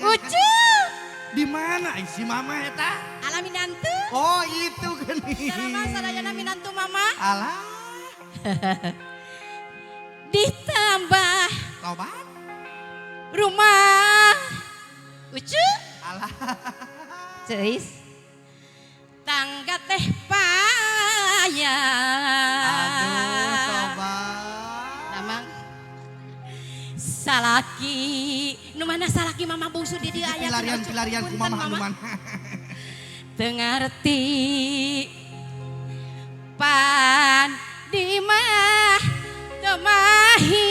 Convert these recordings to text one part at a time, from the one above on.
geuningan. Ucu. Di mana si mama eta? Ala minantu. Oh itu geuning. Sarama sadayana minantu mama. Alah. Ditambah tobat rumah. Ucu. Alah. Ceis. Tangga teh payah. Aduh tobat. Damang. Salaki, nu mana salaki mama bungsu di dieu aya. Pilarian-pilarian kumaha nu mana. Teu ngarti pan di mah teu mahi.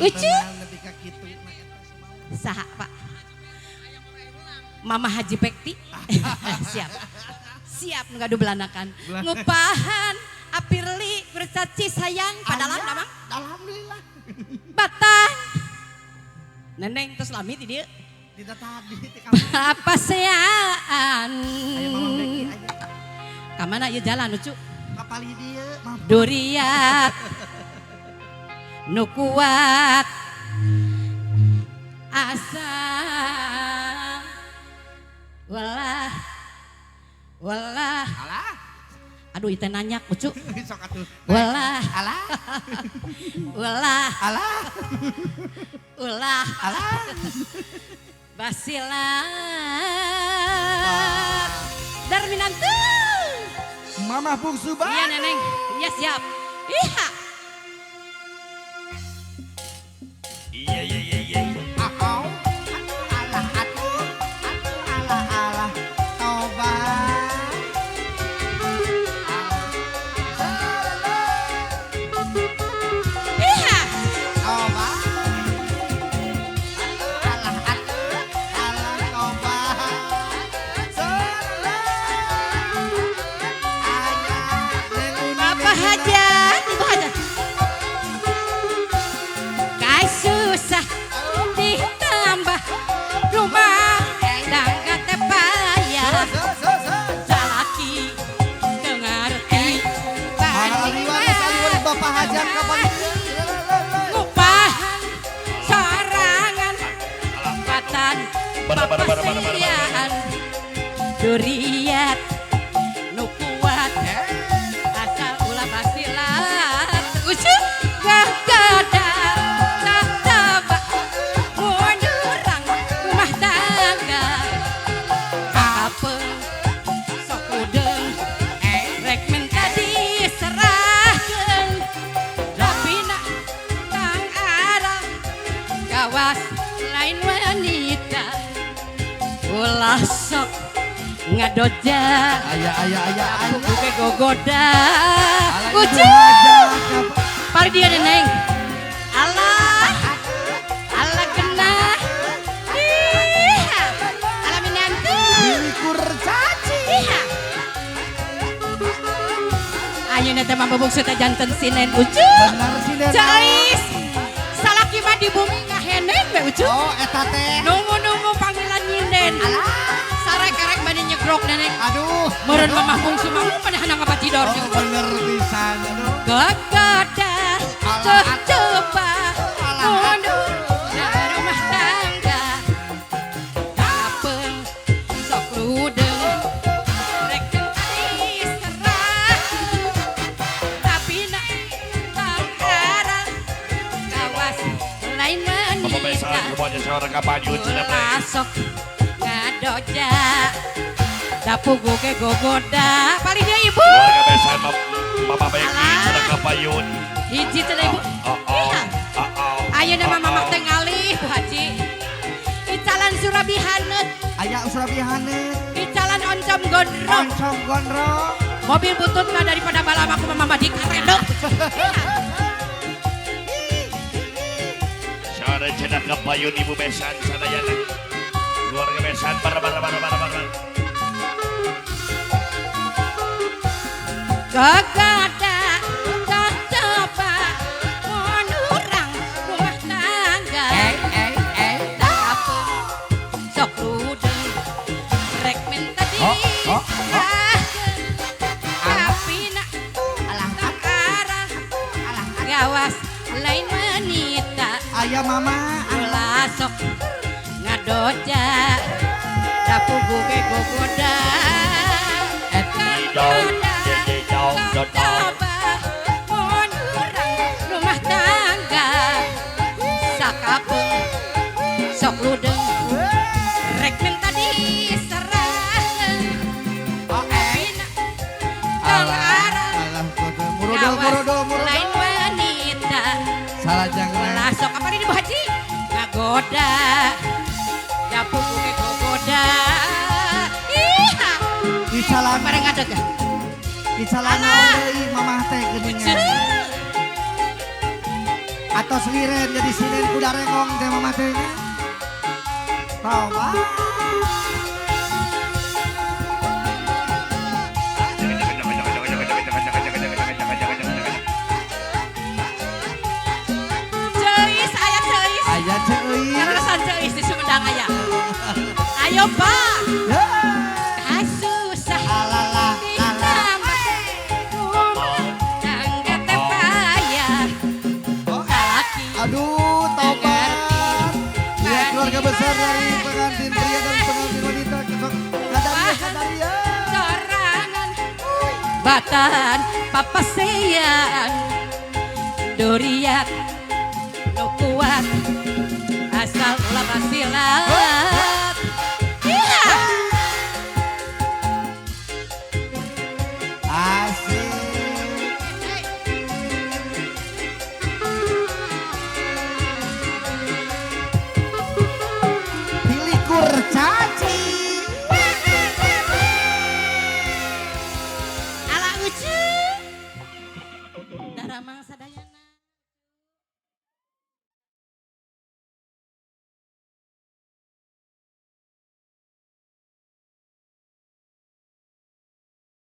Ucu. Saha Pak? Mama Haji Pekti. Siap. Siap nu gaduh belanakan. Ngupahan Apirli kurcaci sayang padalam damang. Alhamdulillah. Batang. Neneng terus lami ti dieu. Tidak tadi ti kamar. Papaseaan. Aya Mama Becky aya. Ka mana ieu jalan Ucu? Kapali dieu mah. Duriat nu kuat asa walah walah. Alah. Aduh itu nanyak Ucu. Sok atuh. Walah. Alah. Walah. Alah. Ulah. Alah. Basilat. Darminantu. Mama bungsu banget. Iya neneng. Iya siap. Iya. Iya iya iya iya. Ahau. Alah atuh. Atuh alah alah. Tobat. Iya. Tobat. Alah atuh. Alah tobat. Bapak Hajat, Ibu Hajat. Kai susah ditambah rumah tangga teh payah. Salaki teu ngarti Bapak Hajat kapan ngupahan sorangan batan Bara, bara, bara, bara, bara, bara. papasian duriat nu kuat asal ulah basilat ucup gagoda tataba mundurang rumah tangga kapeung sok udeung rek minta diserahkeun tapi nak tang arang gawas lain wanita ulah sok ngadoja Aya aya aya aya. buke gogoda Alah, Ibu ucup Hajat kapan pari dia neneng Allah Allah kena iya Allah minantu Diri kurcaci. iya ayeuna teh mah bubuk teh janten sinen ucup Bener sih Nena. Cais salaki mah di bumi ngahenen we ucup Oh eta teh. nunggu-nunggu panggilan nyinden Alah. sarek-karek bade nyegrok neneng Aduh. meureun mamah bungsu mah padahal ngapacidor Oh bener pisan. Aduh. Gogoda coba mundur rumah tangga kapeung sok ludeung rek diserah tapi nak tang arang gawas lain Bapak Besan wanita semuanya seorang kapanyun sedang ulah sok ngadoja dapu goge gogoda paling dia ibu Keluarga Besan Mama Becky Alah. sedang kapayun. hiji cenah ibu Oh oh. Iya. Oh oh. Ayeuna mah Oh, mamah oh. teh ngalih Bu Haji. Icalan Surabi haneut, Aya Surabi haneut. icalan oncom gondrong. Oncom gondrong. Mobil butut mah daripada balama ku mama di karedok. Sore cenah kapayun Ibu Besan sadayana. Keluarga Besan bara bara bara bara bara. Gogoda coba munurang rumah tangga. Kapeung sok ludeung rek minta Oh, oh, oh. diserahkeun. Tapi nak Alah tang arang gawas lain wanita. Aya mama. Ulah Ulah sok ngadoja da pugu ge gogoda. Mun urang rumah tangga sakapeung sok ludeng rek minta diserah. Alah, murudul, murudul, murudul. Lain wanita. Salah jangan. Lah sok apa ini Bu Haji? Ngagoda. Japu ge gogoda. Iya. Disalah Bareng ngadeg. Disalah naon deui mamah teh geuningan. Atos liren jadi sinen kuda rengong teh mamah teh nya. Tobat. Ceis, aya ceis. Aya ceuis. Karasan ceis di Sumedang aya. Ayo Pak. Ya. Kasusah. Alalah, alah. Ditambah tangga teh payah. Salaki. Aduh, tobat. Ya, keluarga besar dari pengantin pria dan pengantin wanita. Kadaria, kadaria. Sorangan batan papasean duriat nu kuat asal ulah basilat. Iya. Asik. Pilikur caci. Ala ucu. Darah mangsa.